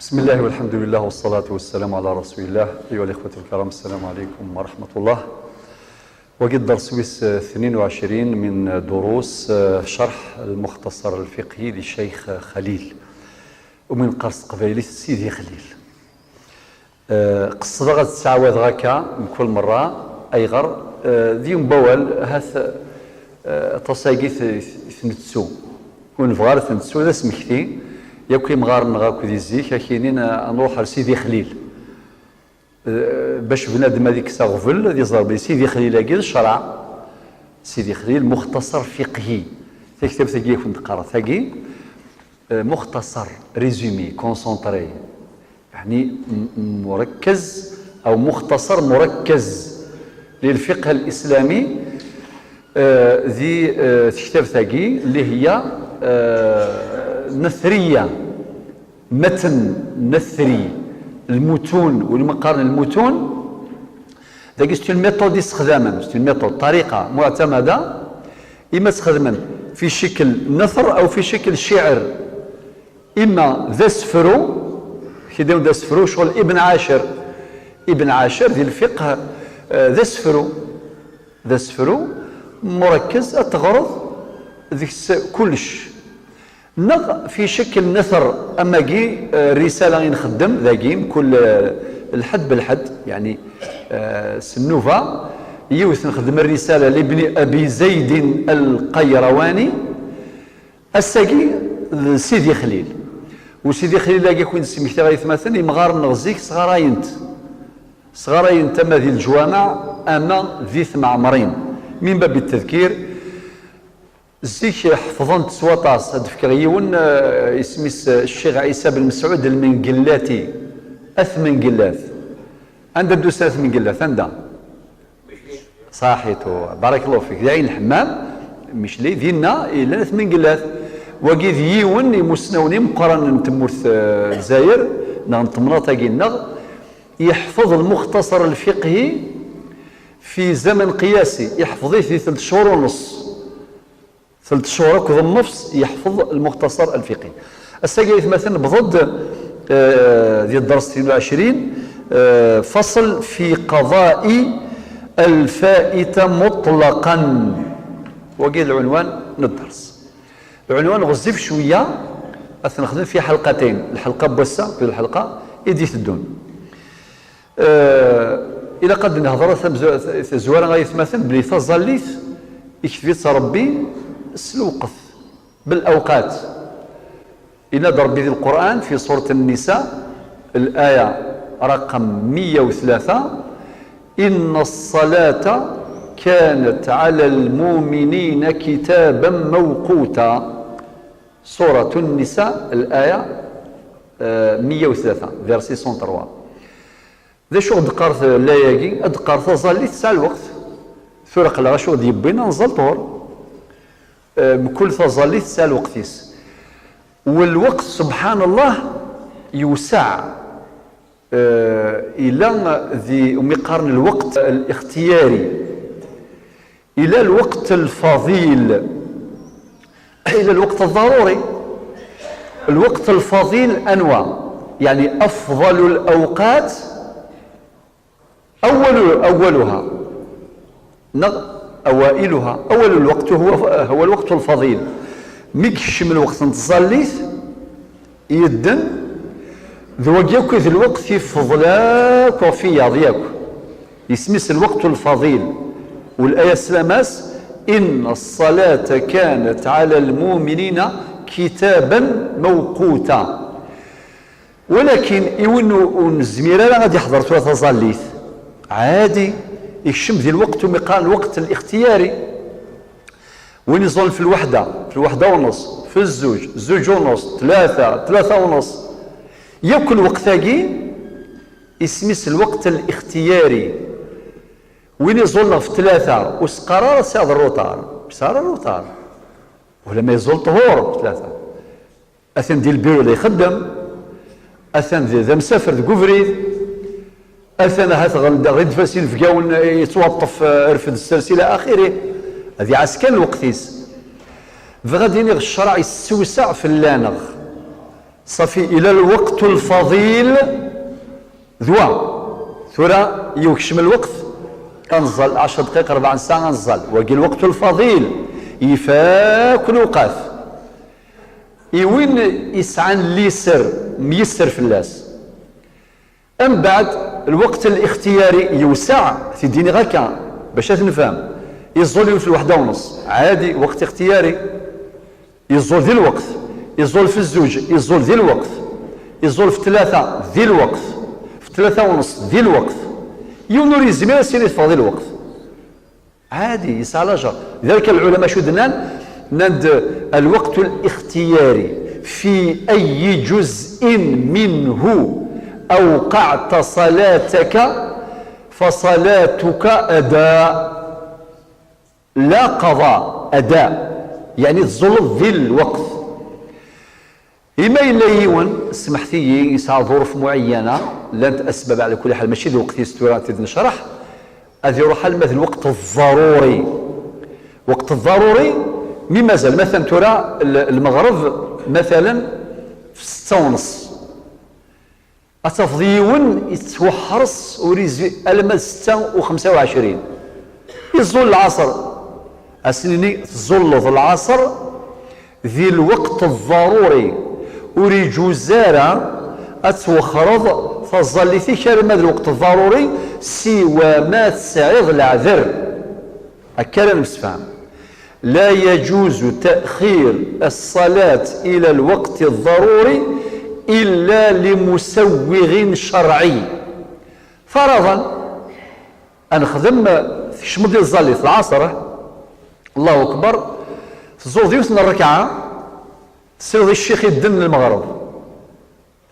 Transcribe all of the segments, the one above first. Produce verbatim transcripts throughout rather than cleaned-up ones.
بسم الله والحمد لله والصلاة والسلام على رسول الله. أيها الإخوة الكرام، السلام عليكم ورحمة الله. Wagi d dders wis tnin u ɛecrin min durus, eh, ccerḥ lmuxtasar lfiqhi li ccix Xalil. Umi neqqar s teqbaylit Sidi Xlil. Eh, qesdeɣ ad ttɛawadeɣ akka mkul merra. Ayɣer? Eh, d yiwen n wawal, ahat, eh, aṭas-agi t-, t-, t-nettu. Ur nebɣi ara ad t-nettu, d asmekti. Yakk imɣaren-nneɣ akk di zik, ad k-inin, eh, ad nruḥ ar Sidi Xlil. Eh, bac bnadem ad ikkes aɣbel, ad iẓer belli Sidi Xlil-agi d ccreɛ. Sidi Xlil, muxtasar fiqhi. Taktabt-agi i kent-qqareɣ tagi, eh, muxtasar, résumé, concentré. Yeɛni m-, murakkez, aw muxtasar murakkez lilfiqh al-islami, eh, di, eh, tektabt-agi, اللي هي, eh, نثرية. Matn, nathri, lmutun, win ma qqaren lmutun, dagi c'est une méthode i ssexdamen, c'est une méthode, ṭariqa muɛtamada, ima ssexdamen fi ccekl nathr aw fi ccekl ccɛir, ima d asefru, kidon d asefru, ccɣel Ibn Ɛacir, Ibn Ɛacir di lfiqh, eh, d asefru, d asefru murakkez, ad teɣreḍ deg-s kullec. Neɣ fi ccekl nathr, am wagi, eh, rrisala i nxeddem dagi, mkul, eh, lḥedd belḥedd, yeɛni, eh, s nnuba, yiwet nxeddem rrisala libni Abi Zaydin al-Qayrawani, ass-agi d Sidi Xlil. U Sidi Xlil-agi, kwi d-smektiɣ ay atmaten, imɣaren-nneɣ zik sɣarayen-t. Sɣarayen-t ama di leǧwameɛ, ama di tmeɛmrin. Min bab ttedkir, zik ḥefḍen-t s waṭas. Ad d-fkeɣ yiwen, eh, isem-is, eh, Ccix Ɛisa ben Mesɛud Lmengellati. At Mengellat. Anda d-usan At Mengellat? Anda? Saḥit, barakallahu fik. Di Ɛin Lḥemmam, Micli, dinna i llan At Mengellat. Wagi d yiwen imusnawen imeqqranen n tmurt, eh, Lezzayer, neɣ n temnaḍt-agi-nneɣ, yeḥfeḍ lmuxtasar lfiqhi fi zaman qiyasi, yeḥfeḍ-it di telt cchur u nneṣ. Telt cchur akked nnefs yeḥfeḍ lmuxtasar lfiqhi. Ass-agi ay atmaten newweḍ-d, eh, di dders tnin u ɛecrin, eh, fasl fi qada'i lfaita muṭlaqan. Wagi d lɛunwan n dders. Lɛunwan ɣezzif cwiya, ad t-nexdem fi ḥelqatayn. Lḥelqa n wass-a d lḥelqa i d-iteddun. Eh, ilaq ad nehḍer tamzu-, tazwara ay atmaten, belli taẓallit ikteb-itt Rebbi s lweqt, bel awqat. Yenna-d Rebbi di Lqur'an, fi surat Nnisa, الآية رقم مية وثلاثة: إن الصلاة كانت على المؤمنين كتابا موقوتا. Surat Nnisa, الآية, eh, مية وثلاثة, verset cent trois. D acu i d-teqqar t-, laya-agi? Ad d-teqqar taẓallit tesɛa lweqt. Tura aql-aɣ acu i d-yewwin, ad nẓall ṭhur. Eh, mkul taẓallit tesɛa lweqt-is. Lweqt, subḥan Allah, yewseɛ. Eh, ila di umi qqaren lweqt lixtiyari. Ila lweqt lfaḍil. Ila lweqt ḍaruri. Lweqt lfaḍil anwa? Yeɛni afḍal lawqat, awal, awaluha, neɣ awailuha. Awal lweqt huwa, huwa lweqt lfaḍil. Mi yekcem lweqt n tẓallit, yedden, d wagi akk i d lweqt ifeḍl akk ɣef wiyaḍ yakk. Isem-is lweqt lfaḍil. Ulaya slam-as: إن الصلاة كانت على المؤمنين كتابا موقوتا. Walakin i win ur, ur nezmir ara ad iḥḍer tura taẓallit, ɛadi, ikcem di lweqt umi qqaren lweqt lixtiyari. Win iẓallen fi lweḥda, fi lweḥda u nneṣ, fi zzuǧ, zzuǧ u nneṣ, tlata, tlata u nneṣ. Yakk lweqt-agi, isem-is lweqt lixtiyari. Win iẓallen ɣef tlata, ur s-qqar ara tesɛiḍ rruṭar. Ur yesɛi ara rruṭar. Wala ma iẓall ṭhur ɣef tlata. Atan di lbiru la ixeddem. Atan d, d amsafer deg ubrid. Atan ahat ɣ-, ɣ-, ɣ-, inebgawen, eh, yettwaṭṭef, eh, rfed ssers ila axiri. Ad iɛass kan lweqt-is. Bɣiɣ ad iniɣ ccṛeɛ yessewseɛ fell-aneɣ. Ṣafi, ila lweqt lfaḍil d wa. Tura yekcem lweqt, ad nẓal ɛecṛa dqayeq, rebɛa ssaɛa ad nẓal. Wagi lweqt lfaḍil, ifak lewqat. I win yesɛan liser, myesser fell-as. Mbeɛd, lweqt lixtiyari yewseɛ, t-id-iniɣ akka, bac ad t-nefhem. Iẓul yiwet lweḥda u nneṣ, ɛadi, weqt ixtiyari. Iẓul di lweqt, iẓul f zzuǧ, iẓul di lweqt, iẓul f tlata di lweqt, f tlata u nneṣ di lweqt. Yiwen ur yezmir ad s-yini teffeɣ di lweqt. Ɛadi, yesɛa lajer. Lidalik lɛulama acu d-nnan? Nnan-d, الوقت الاختياري في أي جزء منه أوقعت صلاتك فصلاتك أداء. La qada, ada, yeɛni tẓulleḍ di lweqt. Ima yella yiwen, smeḥt-iyi, yesɛa ḍuruf muɛeyyana, llant asbab ɛla kulli ḥal, mačči d lweqt-is tura ad t-id-necreḥ, ad iruḥ alma d lweqt ḍḍaruri. Lweqt ḍḍaruri, mi mazal, matalan tura, l-, lmeɣreb, matalan, f ssetta u nneṣ. Ad tafeḍ yiwen yettweḥḥeṛs ur yezwi alamma d setta u xemsa u ɛecrin. Iẓul lɛaṣer. Ad s-nini tẓulleḍ lɛaṣer di lweqt ḍḍaruri. Ur iǧuz ara ad twexxreḍ taẓallit-ik arma d lweqt ḍḍaruri, siwa ma tesɛiḍ leɛder. Akka ara nemsefham. لا يجوز تأخير الصلاة إلى الوقت الضروري إلا لمسوغ شرعي. فرضا، ad nexdem, tkecmeḍ di tẓallit, lɛaṣer, eh? Allahu akbar, tẓuleḍ yiwet n rrekɛa, tesliḍ i ccix idden lmeɣreb.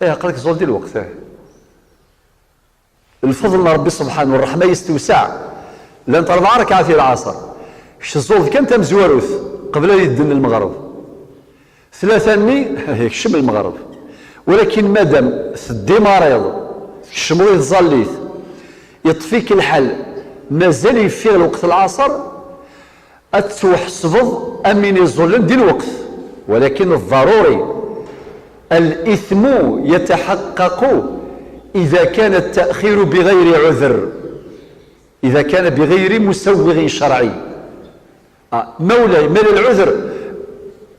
Eh, aql-ik tẓuleḍ di lweqt, eh. Lfeḍl n Ṛebbi subḥanu, ṛṛeḥma-is tewseɛ. Llant ṛebɛa ṛekɛat i lɛaṣer. Kečč tẓuleḍ kan tamezwarut, qbel ad idden lmeɣreb. Tlata-nni, yekcem lmeɣreb. Walakin madam teddimariḍ, tkecmeḍ i tẓallit, yeṭṭef-ik lḥal, mazal yeffiɣ lweqt n lɛaṣer, ad tettwaḥesbeḍ am win iẓullen di lweqt, walakin ḍḍaruri. الإثم يتحقق إذا كان التأخير بغير عذر، إذا كان بغير مسوغ شرعي. Ah, ma ula, ma lɛudr,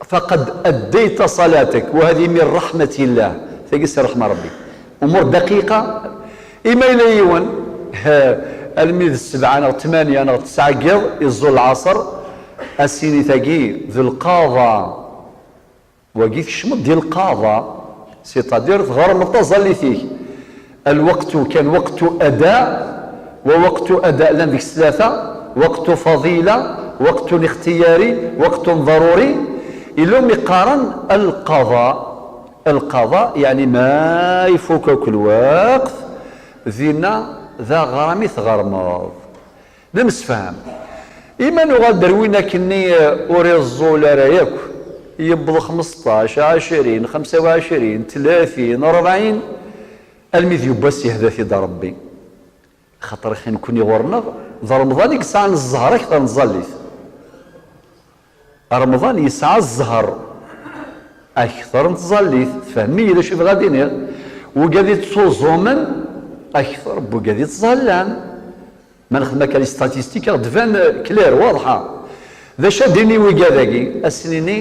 فقد أديت صلاتك، وهذه من رحمة الله. Tagi si ṛṛeḥma Ṛebbi. Umur daqiqa, ima yella yiwen, ha, almi d ssebɛa neɣ tmanya neɣ tesɛa n yiḍ, iẓul lɛaṣer, ad s-yini tagi d lqaḍa. Wagi tkecmeḍ di lqaḍa, c'est-à-dire tɣermeḍ taẓallit-ik. Lweqt kan weqtu ada, wa weqtu ada llan deg-s tlata, weqtu faḍila, weqtu ixtiyari, weqtu ḍaruri. Yella umi qqaren lqaḍa. Lqaḍa, yeɛni ma ifuk akk lweqt, dinna d aɣram i tɣermeḍ. D amsefham. Ima nuɣal-d ar win akkenni, eh, ur iẓẓul ara yakk, yewweḍ xmesṭac, ɛecrin, xemsa u ɛecrin, tlatin, rebɛin, almi d yiwwas yehda-t-id Ṛebbi. Axaṭer ixi nekkni ɣur-neɣ, d Remḍan i yesɛan zzher akteṛ n tẓallit. Remḍan yesɛa zzher akteṛ n tẓallit. Tfehmem-iyi d acu i bɣiɣ ad iniɣ? Wigad i ttuẓumen akteṛ n wigad i ttẓallan. Ma nexdem akka les statistiques, ad ɣ-d-tban, euh, clair, waḍḥa. D acu ad d-ini wigad-agi? Ad s-nini,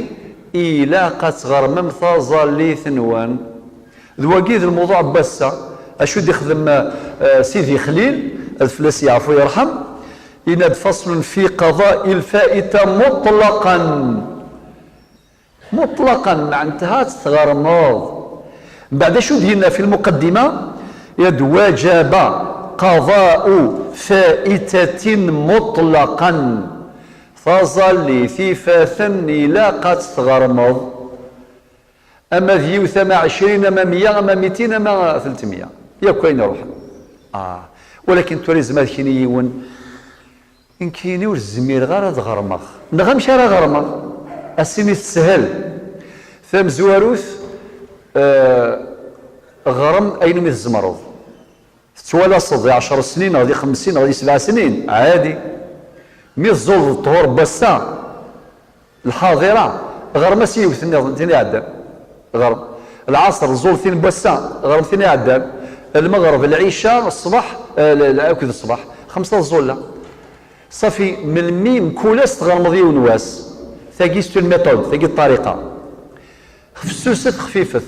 ilaq ad tɣermem taẓallit-nwen. D wagi d lmuḍuɛ n wass-a. Acu d-ixdem, euh, Sidi Xlil, ad fell-as yeɛfu yerḥem, yenna-d: فصل في قضاء الفائتة مطلقا. Muṭlaqan, meɛnetha ad tt-tɣermeḍ. Mbeɛd acu d-yenna fi lmuqaddima? Yenna-d: وجب قضاء فائتة مطلقا. Taẓallit ifaten ilaq ad tt-tɣermeḍ. Ama d yiwet, ama ɛecrin, ama meyya, ama mitin, ama tletmeyya. Yakk ayen iruḥen. Ah. Walakin tura yezmer ad k-yini yiwen: Nekkini ur zmireɣ ara ad ɣermeɣ. Neɣ amek ara ɣermeɣ? Ad s-nini teshel. Tamezwarut, eh, ɣrem ayen umi tzemreḍ. Tettwalaseḍ di ɛecr snin, neɣ di xemsin, neɣ di sebɛ snin, ɛadi. Mi tẓuleḍ ṭṭhur n wass-a, lḥaḍira, ɣrem-as i yiwet nniḍen, tin iɛeddan. Ɣrem. Lɛaṣer, ẓẓultin n wass-a, ɣrem tin iɛeddan. Lmeɣreb, lɛica, ṣṣbeḥ, eh, l-, l-, akked ṣṣbeḥ. Xemsa ẓẓulla. Ṣafi, melmi mkul ass tɣermeḍ yiwen wass? Tagi c'est une méthode, tagi d ṭṭariqa. Fessuset, xfifet.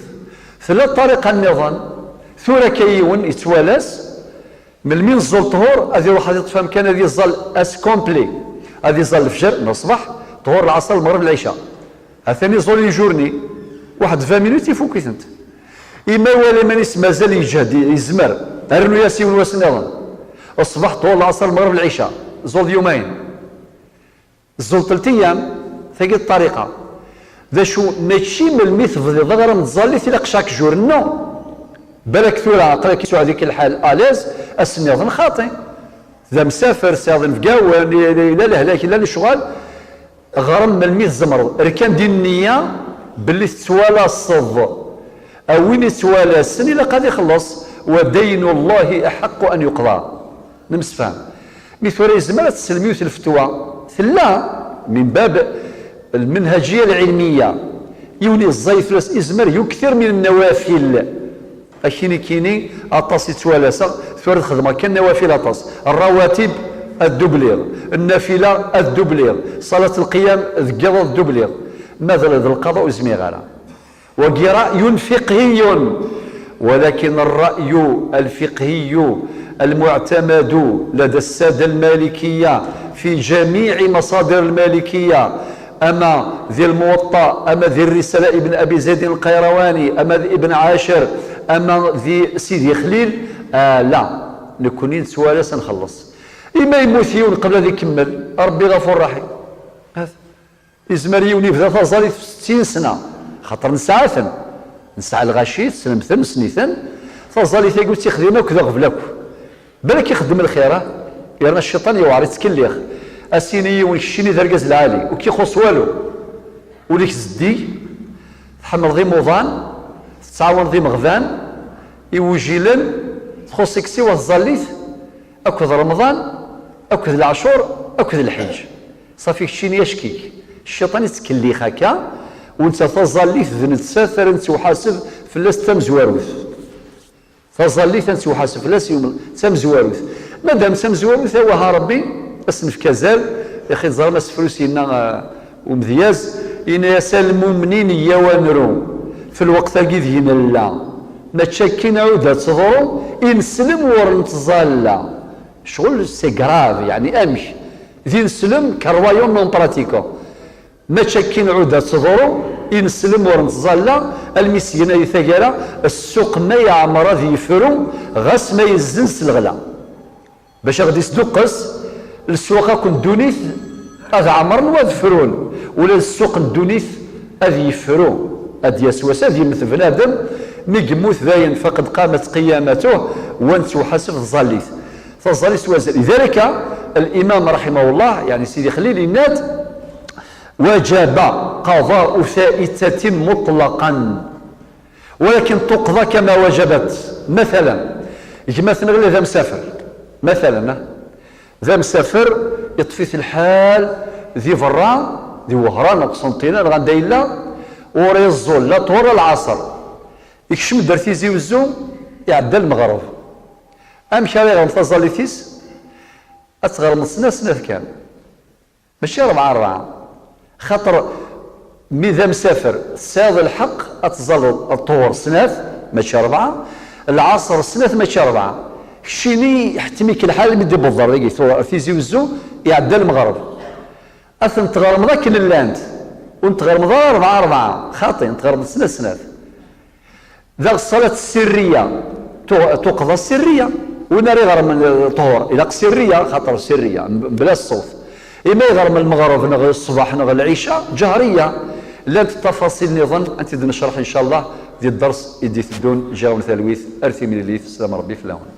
Tella ṭṭariqa nniḍen, tura akka yiwen yettwalas, melmi neẓẓul ṭhur, ad iruḥ ad iṭṭef amkan, ad iẓẓal ass complet. Ad iẓẓal lefjer, neɣ ṣṣbeḥ, ṭhur, lɛaṣer, lmeɣreb, lɛica. Atan iẓẓul une journée, waḥed vingt minutes ifuk-itent. Ima iwala iman-is mazal yeǧhed, yezmer, rnu-yas yiwen wass nniḍen. Ṣṣbeḥ, ṭhur, lɛaṣer, lmeɣreb, lɛica, ẓẓul d yumayen. Ẓẓul telt ayyam, tagi d ṭṭariqa. D acu, mačči melmi tebdiḍ aɣrem n tẓallit ilaq chaque jour, non. Balak tura aql-ak yesɛuḍ-ik lḥal à l'aise, ass nniḍen xaṭi. D amsafer, tesɛiḍ inebgawen, yella lehlak, yella lecɣal. Ɣrem melmi tzemreḍ. Rkan di nniya belli tettwalaseḍ. A win yettwalasen ilaq ad ixelleṣ. Wa daynu Llahi aḥaqqu an yuqḍa. Nemsefham. Mi tura yezmer ad teslem yiwet lfetwa. Tella, min bab lmenhajiya lɛilmiya. Yiwen yeẓẓay fell-as, izmer yuktir min nnawafil. Akini kini, aṭas i ttwalaseɣ, tura ad xedmeɣ kan nnawafil aṭas. Rawatib ad dubliɣ, nnafila ad dubliɣ, ṣalat lqiyam deg yiḍ ad dubliɣ. Ma d, d lqaḍa ur zmireɣ ara. Wagi رأي فقهي، ولكن الرأي الفقهي المعتمد لدى السادة المالكية في جميع مصادر المالكية، ama di Lmuwaṭṭa, ama di Rrisala Ibn Abi Zaydin Lqayrawani, ama di Ibn Ɛacir, ama di Sidi Xlil, ah, la, nekkni nettwala-s ad nxelleṣ. Ima yemmut yiwen qbel ad ikemmel, Ṛebbi ɣafur raḥim. Izmer yiwen yebda taẓallit f settin sna, xaṭer nesɛa-ten. Nesɛa lɣaci, tessnem-ten, nessen-iten. Taẓallit-agi ur tt-ixdim akk d aɣbel akk. Balak ixeddem lxir, ah, yerna cciṭan yewɛer, ittkellix. A s-yini yiwen, keččini d argaz lɛali, ur k-ixuṣṣ walu. Ul-ik zeddig, tḥemmleḍ imuḍan, tettɛawaneḍ imeɣban, iwjilen, txuṣṣ-ik siwa tẓallit, akked Remḍan, akked leɛcur, akked lḥiǧ. Ṣafi keččini acek-ik. Cciṭan ittkellix akka, u netta taẓallit d nettat ara nettewḥaseb fell-as d tamezwarut. Taẓallit ad nettewḥaseb fell-as yum-, d tamezwarut. Madam d tamezwarut, awah a Ṛebbi, ad s-nefk azal, ixi teẓram asefru s-yenna, eh, umedyaz, yenna-yas: "A lmumnin, yyaw ad nru, f lweqt-agi deg nella, mačči akkin ɛud ad teḍru, i neslem ur nettẓalla." Ccɣel c'est grave, yeɛni amek? D ineslem, que royaume non pratiquant. Mačči akkin ɛud ad teḍru, ineslem ur nettẓalla, almi syen ay taggara, ssuq ma yeɛmer ad yefru, ɣas ma yezzenz s leɣla. Bac ad ɣ-d-isduqqes, leswaq akk n ddunit ad ɛemren u ad frun, ula d ssuq n ddunit ad yefru, ad d-yas wass ad yemmet bnadem, mi yemmut dayen faqad qamat qiyamatuh, wa nettewḥaseb tẓallit. Taẓallit s wazal. Lidalika, al-Imam raḥimahullah, yeɛni Sidi Xlil, yenna-d: "Wajaba qadaءu faitatin muṭlaqan." Walakin tuqḍa kama wajabat. Matalan, gma-tneɣ yella d amsafer. Matalan, ah, d amsafer, iṭṭef-it lḥal di berra, di Wehran, neɣ Qsenṭina, neɣ anda yella, ur iẓẓul, la ṭhur, la lɛaṣer. Ikcem-d ar Tizi Wezzu, iɛedda lmeɣreb. Amek ara iɣrem taẓallit-is? Ad tɣermeḍ snat, snat kan. Mačči rebɛa, rebɛa. Xaṭer mi d amsafer, tesɛiḍ lḥeqq ad teẓẓalleḍ ṭhur snat, mačči rebɛa, lɛaṣer snat, mačči rebɛa. Keččini iḥettem-ik lḥal mi d-iwweḍ ɣer dagi, tura Tizi Wezzu, iɛedda lmeɣreb. Ad tent-tɣermeḍ akken llant, ur n-tɣermeḍ ara rebɛa, rebɛa, xaṭi, n-tɣermeḍ snat, snat. Daɣ ṣṣalat ssirriya, tu-, tuqḍa ssirriya. Win ara iɣermen, eh, ṭhur, ilaq ssirriya, xaṭer ssirriya, m-, mebla ṣṣut. Imi iɣerm lmeɣreb neɣ ṣṣbeḥ neɣ lɛica, ǧehriya. Llant ṭṭafaṣil nniḍen, ad tent-id-necreḥ, ncallah, di dders i d-iteddun. Ǧǧiɣ-awen talwit, ar timlilit, sslam Ṛebbi fell-awen.